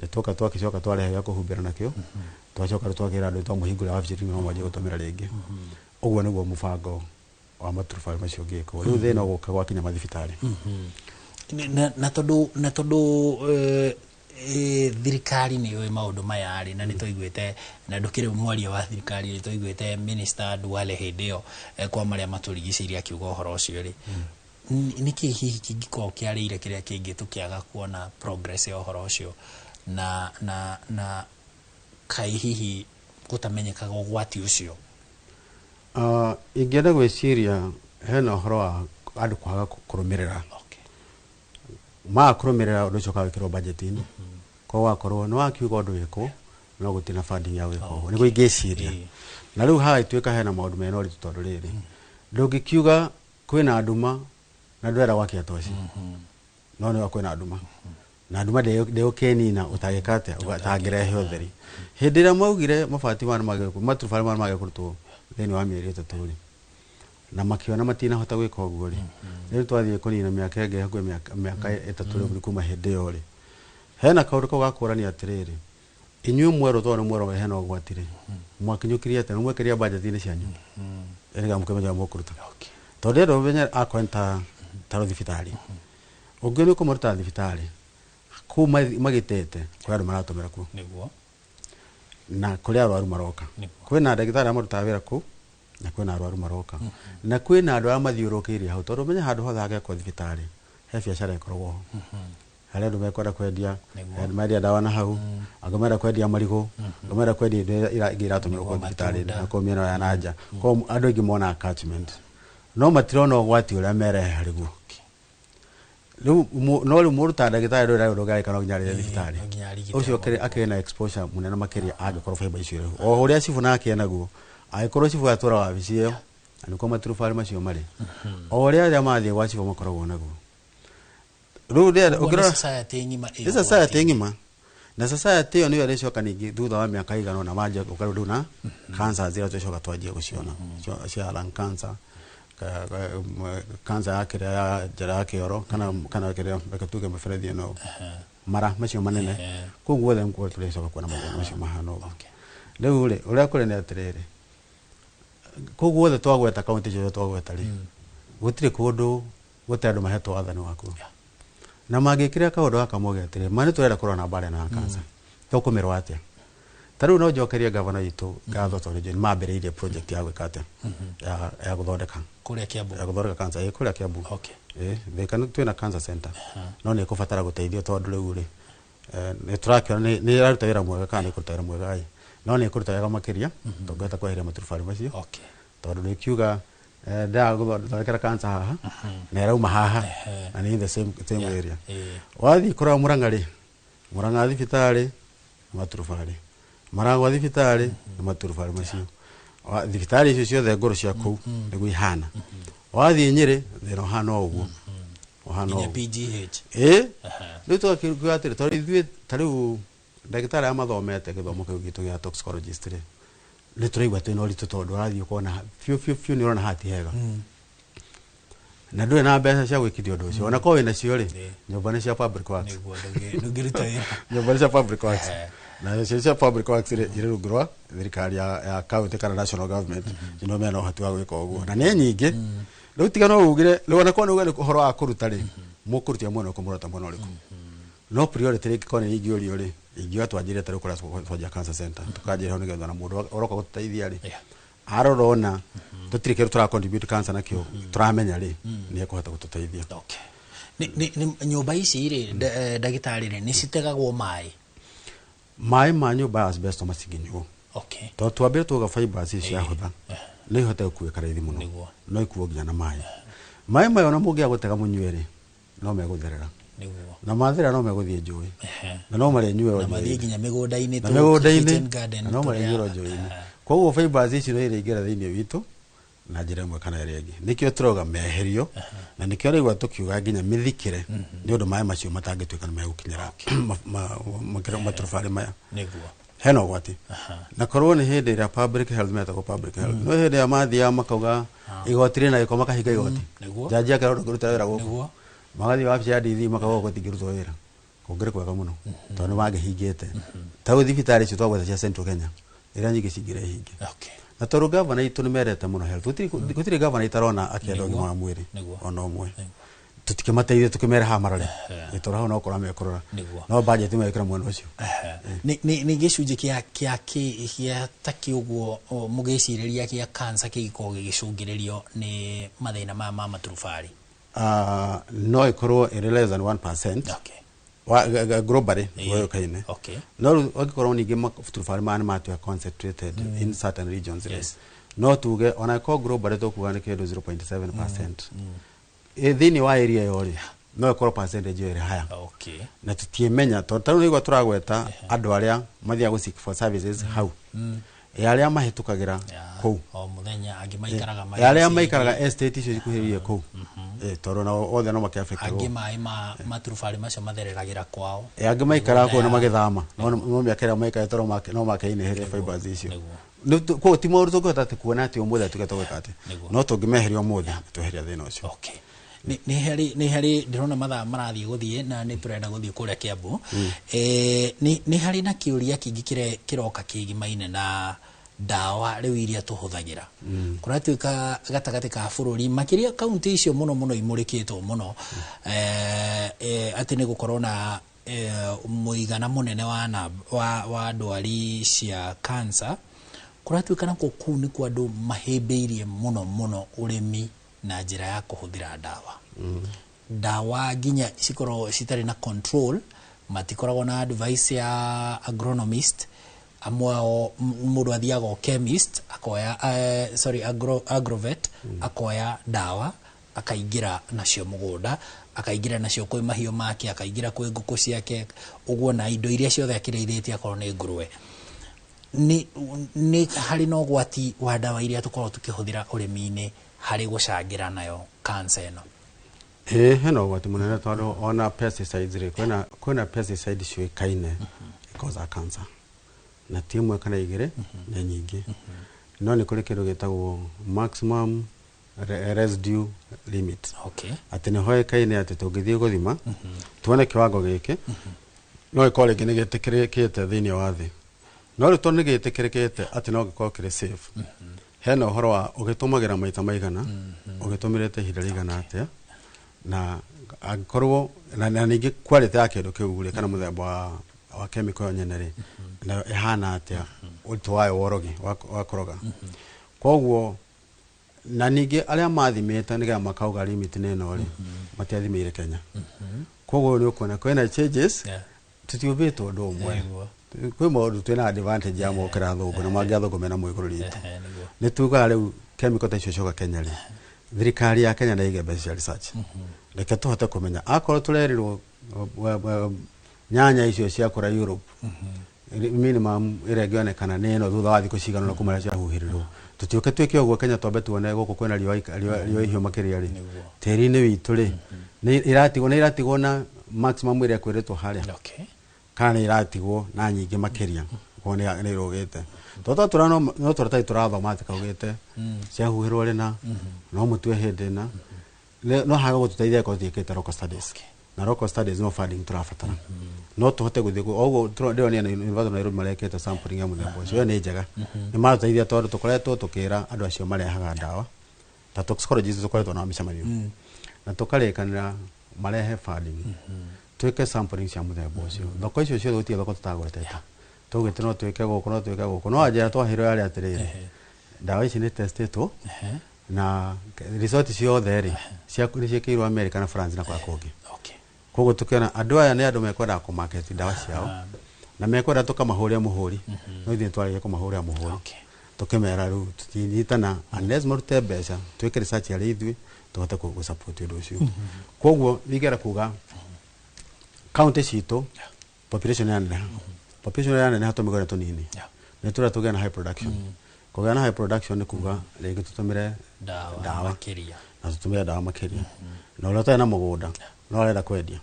nĩtwoka twakĩcoka twarehe gĩa kũhumbĩra nakĩo, twacoka rĩu twakĩra andũ twamũhingũrĩra wabici, rĩu no mwanjie gũtũmĩra rĩngĩ. Ũguo nĩguo mũbango wa maturubarĩ macio ũngĩkwo. Rĩu thĩna ũgũka gwakinya mathibitarĩ. Na tondũ thirikari nĩ yũĩ maũndũ maya rĩ, na nĩ twaiguĩte, na ndũkĩrĩ mwaria wa thirikari, nĩ twaiguĩte Minister Duale hĩndĩ ĩyo kwa marĩa matũrigicĩirie akiuga ũhoro ũcio rĩ, nĩkĩ hihi kĩngĩkorwo kĩarĩire kĩrĩa kĩngĩ tũkĩaga kuona progress ya ũhoro ũcio, na kaĩ hihi gũtamenyekaga ũgwati ũcio? Ingĩenda gwĩciria hena ũhoro wa andũ kwaga kũrũmĩrĩra. Maga kũrũmĩrĩra ũndũ ũcio ũkawĩkĩrwo budget-inĩ, koguo wakorwo nĩ wakiuga ũndũ wĩkwo no gũtirĩ na funding ya gwĩka ũguo, nĩguo ingĩciria. Na rĩu haha ituĩka hena maũndũ mena ũritũ, tondũ rĩrĩ, ndũngĩkiuga kwĩna nduma na ndũrenda gwakia toci, no nĩwa kwĩna nduma na nduma ndĩũkĩnina ũtangĩka atĩa ũtangĩrehe ũtheri. Hĩndĩ ĩrĩa maugire mabati maya nĩmagĩrĩirwo, maturubarĩ maya nĩmagĩrĩirwo kũrutwo thĩinĩ wa mĩeri 3 rĩ, na makĩona matinahota gwĩka ũguo rĩ, rĩu twathiĩ kũnina mĩaka ĩngĩ hakuhĩ mĩaka 3 rĩu kuma hĩndĩ ĩyo rĩ, hena kaũndũ kau gakũrania atĩrĩrĩ, inyuĩ mwerũ tondũ nĩ mwerũ hena ũgwati rĩ, mwakinyũkirie atĩa? Nĩ mwekĩrire budget-inĩ cianyu nĩgetha mũkĩmenye ũrĩa mũkũruta? Tondũ ndĩrenda ũmenye akorwo nĩ ta thibitarĩ ũngĩ nĩ ũkũmaruta thibitarĩ kũu magĩtete kũrĩ andũ maratũmĩra kuo na kũrĩ arwaru maroka. Kwĩna ndagĩtarĩ arĩa marutaga wĩra kũu, na kwĩna arwaru maroka, na kwĩna andũ arĩa mathiũrũrũkĩirie hau, tondũ ũmenye handũ hothe hangĩakwo thibitarĩ he biacara ĩkoragwo ho, harĩa andũ mekwenda kwendia. Andũ mendia ndawa na hau, angĩ menda kwendia marigũ, angĩ menda kwendia indo iria ingĩ iratũmĩrwo kũu thibitarĩ matunda. Na kũu mĩena ya na nja. Koguo andũ aingĩ monaga catchment no matirona ũgwati ũrĩa merehe harĩ guo rĩu. No rĩu mũndũ ta ndagĩtarĩ ndũrĩ ũndũ ũngĩ no nginya arĩre thibitarĩ. No nginya arigite Ũcio akĩrĩ na exposure mũnene makĩria angĩkorwo fiber icio irĩ ho. O ũrĩa cibũ nake enaguo, angĩkorwo cibũ atwara wabici ĩyo na nĩkuo maturubarĩ macio marĩ, o ũrĩa arĩa mathiĩ gwa cibũ makoragwo naguo rĩu Ũguo nĩ ũngĩrora society ng'ima ĩ nĩ society ũgwati-inĩ. Ng'ima, na society ĩyo nĩyo ĩrĩcoka ningĩ thutha wa mĩaka igana ũna manjia gũka rĩu na cancer iria tũcoka twanjie gũciona cia lung cancer, cancer ya kĩrĩa ya njĩra ya kĩoro kana kĩrĩa, reke tuge mĩberethi ĩno, mara macio manene. Kũu guothe nĩkuo tũrĩcoka kuona mathĩna macio mahana ũguo. Rĩu rĩ, ũrĩa kũrĩ nĩ atĩrĩrĩ, kũu guothe twagweta, kaunti ciothe twagweta rĩ, gũtirĩ kũndũ gũtarĩ andũ mahetwo wathani wakuo na mangĩkĩra kaũndũ gaka moge atĩrĩ, ma nĩ tũrenda kũrora na mbara ĩno ya cancer, tũkũmĩrwo atĩa? Ta rĩu no njokerie gavana witũ ngatho tondũ nĩ mambĩrĩirie project ya gwĩka atĩa, ya gũthondeka Kũrĩa Kiambu. Ya gũthondeka cancer ĩ kũrĩa Kiambu. Ĩ Thika twĩna cancer center, no nĩ ĩkũbatara gũteithio tondũ rĩu rĩ, nĩ tũrakĩona nĩ ĩraruta wĩra mwega kana nĩ ĩkũruta wĩra mwega ĩ, no nĩ ĩkũruta wega makĩria tũngĩhota kweheria maturubarĩ macio. Tondũ nĩ kiuga ndĩraga gũthondekera cancer haha na ĩrauma haha na nĩ in the same area. Wathiĩ kũrora Mũrang'a rĩ, Mũrang'a thibitarĩ nĩ maturubarĩ, Maragwa thibitarĩ nĩ maturubarĩ macio. Thibitarĩ icio ciothe ngũrũ cia kũu nĩguo ihana. Wathiĩ Nyĩrĩ thĩna ũhana o ũguo, ũhana o Nginya ũguo. PGH. Ĩ rĩu tũgakiuga atĩrĩ, tondũ ithuĩ ta rĩu ndagĩtarĩ arĩa mathomete gĩthomo kĩu gitũ gĩa toxicologist rĩ, nĩ tũraigua twĩna ũritũ tondũ ũrathiĩ ũkona biũ biũ biũ nĩ ũrona haha ti hega na ndũrĩ na mbeca cia gwĩkithia ũndũ ũcio. Ona korwo wĩna cio rĩ, nyũmba nĩ cia public works. Nĩguo ndũngĩruta wĩra. Nyũmba nĩ cia public works, na cio cia public works rĩ, irĩ rungu rwa thirikari ya county kana national government, nĩo mena ũhoti wa gwĩka ũguo na nĩ nyingĩ. Rĩu tiga no ugire rĩu ona korwo nĩ uge nĩ ũhoro wa kũruta rĩ, mũkũrutia mwena ũrĩkũ, mũrota mwena ũrĩkũ? No priority rĩngĩ korwo nĩ ingĩũrio rĩ, ingiuga twanjĩrie ta rĩu kũrĩa twanjia cancer center, tũkanjĩra hau nĩgetha ona mũndũ ũroka gũtũteithia rĩ, arora ona tũtirĩ kĩndũ tũra contribute cancer nakĩo tũramenya rĩ, nĩ ekũhota gũtũteithia. Okay. Nĩ nyũmba ici rĩ, ndagĩtarĩ rĩ, nĩ citegagwo maĩ? Maĩ ma nyũmba ya asbestos matingĩnyuo. Tondũ twambire tuga fibers ici ciahũtha no ihote gũkuĩka raithi mũno. No ikuo nginya na maĩ. Maĩ maya ona mũngĩaga gũtega mũnyue rĩ, no megũtherera. Na matherera no megũthiĩ njũĩ na no marĩnyuĩrwo Na mathiĩ njũĩ-inĩ. Nginya mĩgũnda-inĩ Na mĩgũnda-inĩ kitchen garden na no tũrĩa- marĩnyuĩrwo njũĩ-inĩ. Koguo fibers ici no irĩingĩra thĩinĩ witũ. Na njĩra ĩmwe kana ĩrĩa ĩngĩ, nĩkĩo tũrauga meherio, na nĩkĩo raigua tũkiuga nginya mĩthikĩre, nĩ ũndũ maĩ macio matangĩtuĩka nĩ megũkinyĩra maturubarĩ maya. Hena ũgwati, na korwo nĩ hĩndĩ ĩrĩa public health, metagwo public health, no hĩndĩ ĩrĩa mathiaga makauga igoti rĩna gĩko, makahinga igoti. Jaji akerwo ndũngĩruta wĩra gũkũ. Magathiĩ wabici ya DD, makauga gũkũ gũtingĩrutwo wĩra. Kũngĩrĩ kwega mũno tondũ nĩ mangĩhingĩte ta rĩu thibitarĩ icio twagweta cia Central Kenya, iria nyingĩ cingĩrĩ hinge. Na tondũ gavana itũ nĩ mendete mũno health, gũtirĩ gavana itarona akĩenda ũgima wa mwĩrĩ ona ũmwe. Tũtikĩmateithie, tũkĩmere haha marore, tondũ hau no kũrora mekũrora. No budget mekĩra mwena ũcio. Nĩ gĩcunjĩ kĩa ta kĩ ũguo mũgĩcirĩria kĩa cancer kĩngĩkorwo gĩgĩcũngĩrĩrio nĩ mathĩna maya ma maturubarĩ? No ĩkorwo ĩrĩ less than 1% globally ũyũkaine. No rĩu angĩkorwo ningĩ maturubarĩ maya nĩ matuĩka concentrated in certain regions rĩ, no tuge ona ĩkorwo globally tũkuga nĩ kĩndũ 0.7% thĩinĩ wa area ĩyo rĩ, no ĩkorwo percentage ĩyo ĩrĩ haya. Na tũtiĩmenya, tondũ tarĩu nĩguo tũragweta andũ arĩa mathiaga gũ seek for services hau, arĩa mahĩtũkagĩra kũu o mũthenya, angĩ maikaraga arĩa maikaraga estate icio ikuhĩrĩirie kũu, tondũ nao othe no makĩaffectwo. Angĩ maĩ ma maturubarĩ macio mathereragĩra kwao. Angĩ maikaraga kũu na magĩthama, no mĩaka ĩrĩa maikarĩte no makeinĩhĩria fibers icio. Koguo ti maũndũ tũngĩhota atĩ kuona atĩ ũmũthĩ atuĩke tũgwĩka atĩ, no tũngĩmeheria ũmũthĩ, tweheria thĩna ũcio. Okay. Nĩ harĩ ndĩrona mathaa marathiĩ gũthiĩ na nĩ tũrenda gũthiĩ kũrĩa Kiambu. Nĩ harĩ na kĩũria kĩngĩ kĩroka kĩgimaine na ndawa rĩu iria tũhũthagĩra. Kũratuĩka gatagatĩ ka bũrũri, makĩria kaunti icio mũno mũno imũrĩkĩtwo mũno, atĩ nĩ gũkorwo na mũigana mũnene wa ndwari cia cancer, kũratuĩka nakuo kũu nĩkuo andũ mahĩmbĩirie mũno mũno ũrĩmi na njĩra ya kũhũthĩra ndawa, ndawa nginya cikorwo citarĩ na control, matikoragwo na advice ya agronomist amwe ao. Mũndũ athiaga o chemist akoya, sorry, agrovet, akoya ndawa, akaingĩra nacio mũgũnda, akaingĩra nacio kwĩ mahiũ make, akaingĩra kwĩ ngũkũ ciake ũguo, na indo iria ciothe akĩrĩithĩtie, akorwo nĩ ngũrwe. Nĩ harĩ na ũgwati wa ndawa iria tũkoragwo tũkĩhũthĩra ũrĩmi-inĩ harĩ gũcangĩra nayo cancer ĩno? Ĩĩ, hena ũgwati mũnene, tondũ ona pesticides rĩ, kwĩna pesticide ciũĩkaine icausaga cancer, na ti ĩmwe kana igĩrĩ, nĩ nyingĩ. No nĩ kũrĩ kĩndũ gĩtagwo maximum residue limit, atĩ nĩ hoĩkaine atĩ tũngĩthiĩ gũthima tuone kĩwango gĩkĩ, no ĩkorwo rĩngĩ nĩ gĩtĩkĩrĩkĩte thĩinĩ wa thĩ. No rĩu tondũ nĩ gĩtĩkĩrĩkĩte atĩ no gĩkorwo kĩrĩ safe, hena ũhoro wa ũgĩtũmagĩra maita maigana, ũgĩtũmĩrĩte ihinda rĩigana atĩa, na angĩkorwo na ningĩ quality ya kĩndũ kĩu rĩ, kana mũthemba wa chemical ĩyo nyene rĩ, nayo ĩhana atĩa, ũritũ wayo wa ũrogi, wa kũroga. Koguo na ningĩ arĩa mathimĩte nĩgetha makauga limit nĩ ĩno rĩ, matiathimĩire Kenya. Koguo nĩ ũkuona kwĩna changes. Tũtiũmbĩtwo ũndũ ũmwe. Kwĩ maũndũ twĩna advantage ya mokĩra athũngũ, na mangĩ athũngũ mena mo igũrũ ritũ. Nĩ tugaga rĩu chemical ta icio cioka Kenya rĩ, thirikari ya Kenya nĩ ĩige mbeca cia research, reke tũhote kũmenya akorwo tũrerirwo nyanya icio ciakũra Europe, minimum ĩrĩa ĩngĩonekana nĩ ĩno thutha wa thikũ cigana ũna kuma rĩrĩa ciahuhĩrĩrwo, tũtiũke twĩke ũguo Kenya. Twambe tuone gũkũ kwĩna riũa ihiũ makĩria rĩ, tĩri-inĩ witũ rĩ, nĩ iratigwo na maximum ĩrĩa ĩkwĩrĩtwo harĩa, kana nĩ iratigwo na nyingĩ makĩria, koguo nĩ irũgĩte, tondũ twatũra no tũratathi tũrathoma atĩ kaugĩte ciahuhĩrwo rĩna, no mũtue hĩndĩ ĩna. No haga gũtũteithia korwo twĩkĩte local studies. Na local studies no funding tũrabatara, no tũhote gũthiĩ oguo ndĩronire na University of Nairobi marekĩte sampling ya mũthemba ũcio. Ĩyo nĩ njega, nĩ maratũteithia, tondũ tũkoretwo tũkĩra andũ acio marehaga ndawa ta toxicologist, tũkoretwo nao mĩcemanio na tũkarĩkanĩra marehe funding twĩke sampling cia mũthemba ũcio. Thoko icio ciothe, gũtirĩ thoko tũtagwetete, tũgĩte no twĩke gũkũ, no twĩke gũkũ, no anjĩra twaheirwo yarĩ atĩrĩrĩ, ndawa ici nĩ testĩtwo na result ciothe rĩ nĩ ciĩkĩirwo America na France na kũrĩa kũngĩ. Koguo tũkĩona andũ aya nĩ andũ mekwendaga kũmarket ndawa ciao na mekwenda tũkamahũrĩra mũhũri, no ithuĩ nĩtwarĩkia kũmahũrĩra mũhũri. Tũkĩmera rĩu tũtinyitana unless marute mbeca twĩke research arĩ ithuĩ tũhote gũ-support ũndũ ũcio. Koguo ingĩenda kuga kaunti citũ population yaneneha, population yaneneha, tũmĩgũnda tũnini, nĩ tũrĩa tũgĩa na high production. Kũgĩa na high production nĩ kuga rĩngĩ tũtũmĩre Ndawa makĩria. Na tũtũmĩre ndawa makĩria, na ũrĩa ũtarĩ na mũgũnda no arenda kwendia.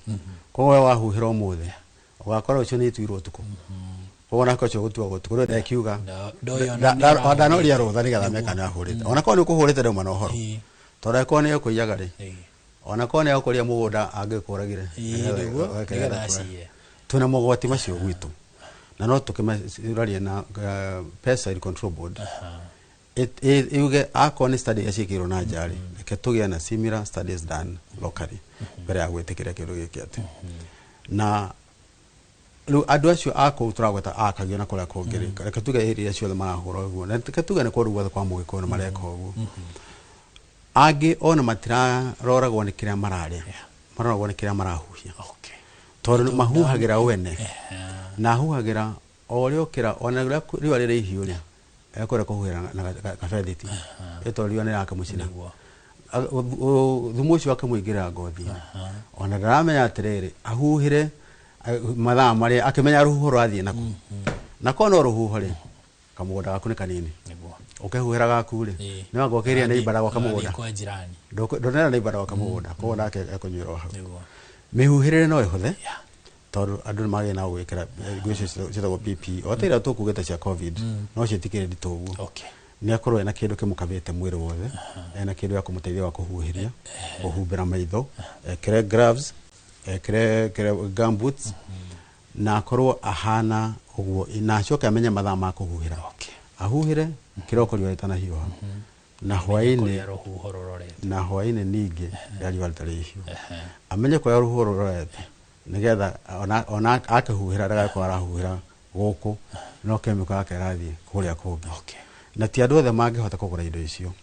Koguo we wahuhĩra ũmũthĩ, ũgakora ũcio nĩ ituirwo ũtukũ, koguo nake ũcio gũtua ũtukũ rĩu ndekiuga Ndoĩ ona nĩ arahũrĩte. Ndanoria rũtha nĩgetha meka nĩ ahũrĩte, ona korwo nĩ ũkũhũrĩte ndauma na ũhoro, tondũ angĩkorwo nĩ ekũiyaga rĩ, ona korwo nĩ egũkũria mũgũnda angĩkũragire. Nĩguo, nĩgetha aciye. Twĩna mogwati macio gwitũ, na no tũkĩmacirarie na Pesticide Control Board yuge akorwo nĩ study iria ciĩkĩirwo na nja rĩ, reke tũgĩe na similar studies done locally mbere ya gwĩtĩkĩria kĩndũ gĩkĩ. Atĩ na rĩu andũ acio a kũu tũragweta akagio na kũrĩa kũngĩ rĩ, reke tuge area ciothe marahũra ũguo, na reke tuge nĩ kũndũ guothe kwa Mũgĩkũyũ nĩ mareka ũguo. Angĩ ona matiraroragwo nĩ kĩrĩa mararĩa, maroragwo nĩ kĩrĩa marahuhia, tondũ mahuhagĩra wene na ahuhagĩra o ũrĩa ũkĩra, ona ũrĩa riũa rĩrĩ ihiũ rĩ, ekwenda kũhuhĩra na kabethiti ĩ tondũ riũa nĩ rĩrakĩmũcina. Thumu ũcio akĩmũingĩrĩra ngothi-inĩ, ona ndaramenya atĩrĩrĩ ahuhĩre mathaa marĩa akĩmenya rũhuho rũrathiĩ naku, na korwo no rũhuho rĩ, kamũgũnda gaku nĩ kanini, ũkĩhuhĩra gaku rĩ, nĩ wanga ũkĩria nĩ ibara gwaka mũgũnda. Ũrathiĩ kwa jirani. Ndonera nĩ ibara gwaka mũgũnda, koguo nake ekũnyuĩra o hau. Mĩhuhĩrĩre no ĩhũthe, tondũ andũ nĩ magĩe na gwĩkĩra nguo icio ciĩtagwo PPE, o ta iria tũkugĩte cia COVID, no ciĩtikĩrĩ nditũ ũguo. Nĩ akorwo ena kĩndũ kĩmũkabĩte mwĩrĩ wothe, ena kĩndũ gĩa kũmũteithia wa kũhuhĩria, kũhumbĩra maitho, ekĩre gloves, ekĩre gumboots, na akorwo ahana ũguo, na acoke amenye mathaa ma kũhuhĩra. Ahuhĩre kĩroko riũa rĩtanahiũha, na hwaĩ-inĩ Kũrĩa rũhuho rũrorete. Na hwaĩ-inĩ ningĩ rĩrĩa riũa rĩtarĩ ihiũ, amenye kũrĩa rũhuho rũrorete, nĩgetha ona akĩhuhĩra ndagakorwo arahuhĩra gũkũ no chemical yake ĩrathiĩ kũrĩa kũngĩ. Na ti andũ othe mangĩhota kũgũra indo icio,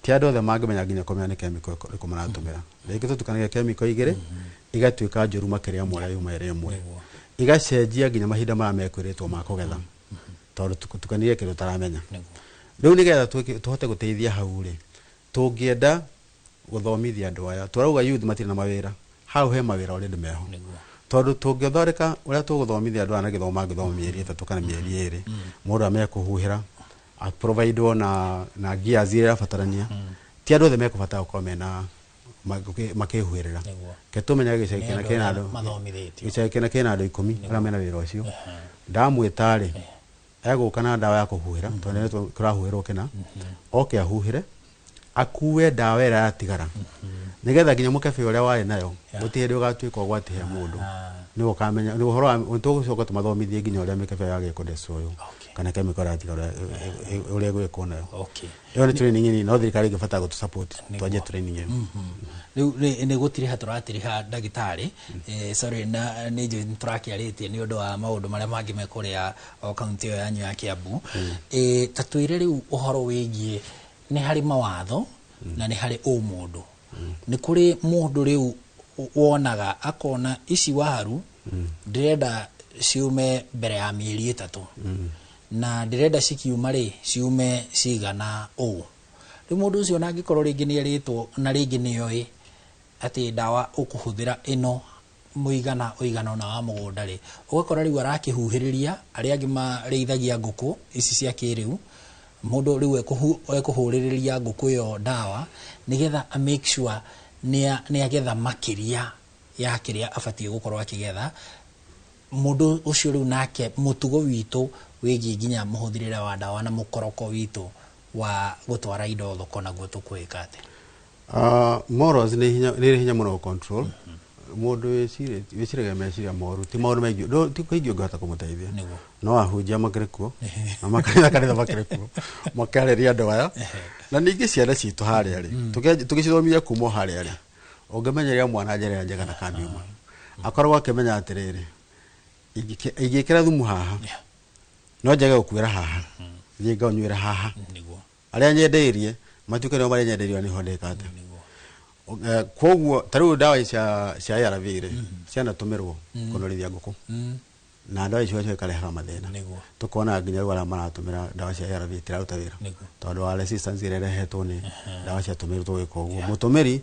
ti andũ othe mangĩmenya nginya kũmenya nĩ chemical ĩrĩkũ maratũmĩra. Rĩngĩ tũtukanagia chemical igĩrĩ, igatuĩka njũru makĩria ma ũrĩa yuma ĩrĩ ĩmwe, igacenjia nginya mahinda marĩa mekwĩrĩtwo ma kũgetha, tondũ tukanirie kĩndũ ũtaramenya. Rĩu nĩgetha tũhote gũteithia hau rĩ, tũngĩenda gũthomithia andũ aya. Tũrauga youth matirĩ na mawĩra, hau he mawĩra already meho, tondũ tũngĩthondeka ũrĩa tũgũthomithia andũ aya na gĩthomo mangĩthoma mĩeri 3 kana mĩeri 2, mũndũ amenye kũhuhĩra, aprovidewo na gears iria irabatarania. Ti andũ othe mekũbatara gũkorwo mena makĩhuhĩrĩra. Ke tũmenye gĩcagi Nĩ kĩna andũ kĩna arĩa andũ mathomithĩtio. Gĩcagi kĩna kĩna andũ 10 arĩa mena wĩra ũcio, ndamwĩta rĩ, egũka na ndawa ya kũhuhĩra, tondũ nĩ kũrahuhĩrwo kĩna, oke ahuhĩre, akue ndawa ĩrĩa yatigara, nĩgetha nginya mũkebe ũrĩa warĩ nayo gũtirĩ hĩndĩ ũgatuĩka ũgwati he mũndũ. Nĩwe ũkamenya nĩ ũhoro wa tũgũcoka tũmathomithie nginya ũrĩa mĩkebe yagĩrĩire kũdestroywo kana chemical ĩratigara ũrĩa ĩgwĩkwo nayo. Ĩyo nĩ training nini, no thirikari ĩngĩbatara gũtũ support twanjie training ĩyo. Rĩu nĩ gũtiriha tũratiriha ndagĩtarĩ, sorry, na nĩ njũĩ nĩ tũrakĩarĩtie nĩ ũndũ wa maũndũ marĩa mangĩ me kũrĩa o kaunti ĩyo yanyu ya Kiambu. Ta twĩre rĩu ũhoro wĩgiĩ nĩ harĩ mawatho na nĩ harĩ ũmũndũ. Nĩ kũrĩ mũndũ rĩu wonaga akona ici waru ndĩrenda ciume mbere ya mĩeri 3, na ndĩrenda cikiuma rĩ ciume cigana ũũ. Rĩu mũndũ ũcio ona angĩkorwo rĩngĩ nĩ erĩtwo na rĩngĩ nĩ oĩ atĩ ndawa ũkũhũthĩra ĩno mũigana ũigana ũna wa mũgũnda rĩ, ũgakora rĩu arakĩhuhĩrĩria. Arĩa angĩ marĩithagia ngũkũ ici cia kĩrĩu, mũndũ rĩu ekũhũrĩrĩria ngũkũ ĩyo ndawa nĩgetha a make sure nĩ agetha makĩria ya kĩrĩa abatiĩ gũkorwo akĩgetha. Mũndũ ũcio rĩu nake mũtugo witũ wĩgiĩ nginya mũhũthĩrĩre wa ndawa na mũkoroko witũ wa gũtwara indo thoko naguo tũkwĩka atĩa? Morals nĩ hinya, nĩ hinya mũno control mũndũ wĩciragia meciria moru, ti maũndũ maingĩ, ti kũingĩ ũngĩhota kũmũteithia. No ahunjia makĩrĩ kuo na makanitha kanitha makĩrĩ kuo makarĩria andũ aya, na ningĩ ciana citũ harĩa rĩ, tũgĩcithomithia kuma o harĩa rĩ, ũngĩmenyeria mwana njĩra ĩrĩa njega ndakamiuma, akoragwo akĩmenya atĩrĩrĩ, ingĩkĩra thumu haha no njage gũkuĩra haha, thiĩ ngaũnyuĩra haha, arĩa nyendeirie matuĩke nĩo marĩa nyendeirio nĩho ndĩka atĩa. Koguo ta rĩu ndawa ici cia ARV rĩ, cianatũmĩrwo kũnorithia ngũkũ, na ndawa icio ikarehaga mathĩna. Tukona nginya rĩu arĩa maratũmĩra ndawa cia ARV itiraruta wĩra, tondũ wa resistance ĩrĩa ĩrehetwo nĩ ndawa ciatũmĩrĩtwo gwĩka ũguo. Mũtũmĩri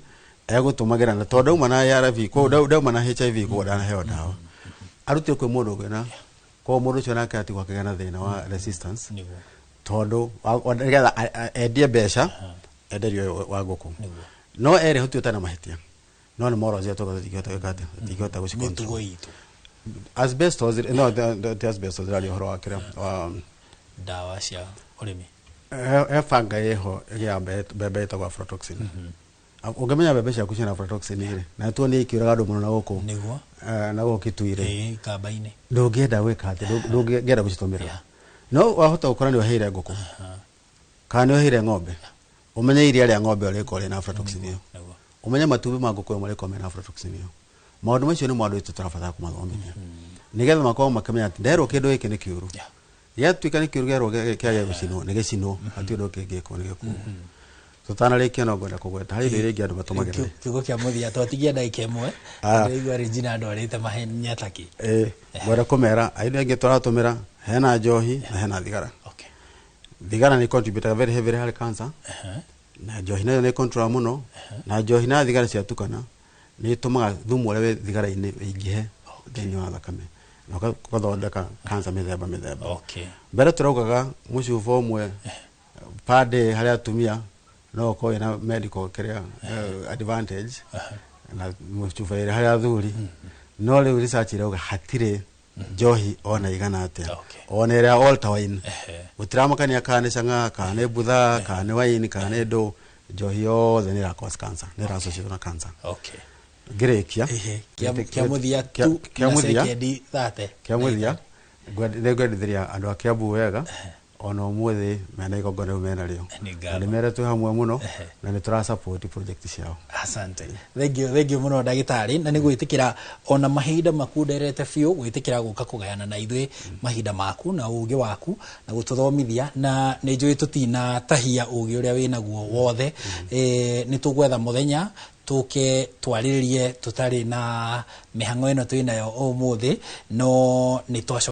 egũtũmagĩra na tondũ ndauma na ARV, koguo ndauma na HIV, koguo ndanaheo ndawa arutire kwĩ mũndũ ũngĩ, na koguo mũndũ ũcio nake atigwo akĩgĩa na thĩna wa resistance. Tondũ nĩgetha endie mbeca enderio ũyũ wa ngũkũ. Nĩguo. No erĩ hũtuĩte na mahĩtia, no nĩ morals cia tũga tũtingĩhota gwĩka atĩa, tũtingĩhota gũci. Mĩtugo itũ. Asbestos, no ti asbestos, ĩraria ũhoro wa kĩrĩa wa Ndawa cia ũrĩmi. He banga ĩho ĩgĩaga mbembe ĩtagwo aflatoxin. Ũngĩmenya mbembe ciaku ciĩna aflatoxin rĩ, na tuonie ikĩũraga andũ mũno na gũkũ Nĩguo. Na gũkũ Kitui rĩ, Ĩĩ, kamba-inĩ. Ndũngĩenda gwĩka atĩ ndũngĩenda gũcitũmĩra. No wahota gũkora nĩ ũheire ngũkũ kana nĩ ũheire ng'ombe, ũmenye iria rĩa ng'ombe ĩyo rĩkorwo rĩna aflatoxin ĩyo. Ũmenye matumbĩ ma ngũkũ ĩyo marĩkorwo mena aflatoxin ĩyo. Maũndũ macio nĩ maũndũ itũ tũrabatara kũmathomithia nĩgetha makorwo makĩmenya atĩ nderwo kĩndũ gĩkĩ nĩ kĩũru, gĩatuĩka nĩ kĩũru, gerwo kĩage gũcinwo, nĩ gĩcinwo, hatirĩ ũndũ kĩngĩkwo, nĩ gĩkuo. Tũtanarĩkia, no ngwenda kũgweta harĩ indo iria ingĩ andũ matũmagĩra. Kiugo kĩa mũthia, twatigia ndagĩka 1. Ah. Ndĩraigua Regina ndwarĩte mahenia taki. Ĩĩ, ngwenda kũmera indo ingĩ tũratũmĩra, hena njohi na hena thigara. Thigara nĩ contributaga very heavily harĩ cancer, na njohi nayo nĩ control mũno, na njohi na thigara ciatukana nĩ itũmaga thumu ũrĩa wĩ thigara-inĩ ũingĩhe thĩinĩ wa thakame na ũgathondeka cancer mĩthemba mĩthemba. Mbere tũraugaga mũcuba ũmwe per day harĩ atumia no ũkorwo wĩna medical kĩrĩa advantage, na mũcuba ĩrĩ harĩ athuri, no rĩu research ĩrauga hatirĩ njohi ona igana atĩa, ona ĩrĩa alter wine, gũtiramakania kana nĩ chang'aa, kana nĩ butha, kana nĩ wine, kana nĩ ndũ, njohi yothe nĩ ĩra cause cancer, nĩ ĩra associate na cancer. Ngĩrĩkia, Kĩa mũthia tu kĩa na mũthia, sekendi 30. Kĩa mũthia, nĩ ngwendithĩria andũ a Kiambu wega ona ũmũthĩ mena igongona rĩu mena rĩo. Nĩ ngatho. Na nĩ mere twĩ hamwe mũno na nĩ tũra support project ciao. Asante, thank you, thank you mũno ndagĩtarĩ, na nĩ gwĩtĩkĩra ona mahinda makunderete biũ gwĩtĩkĩra gũka kũgayana na ithuĩ mahinda maku na ũgĩ waku na gũtũthomithia, na nĩ njũĩ tũtina tahia ũgĩ ũrĩa wĩnaguo wothe. Nĩ tũgwetha mũthenya tũke twarĩrĩrie tũtarĩ na mĩhang'o ĩno twĩnayo ũmũthĩ, no nĩ twacoka.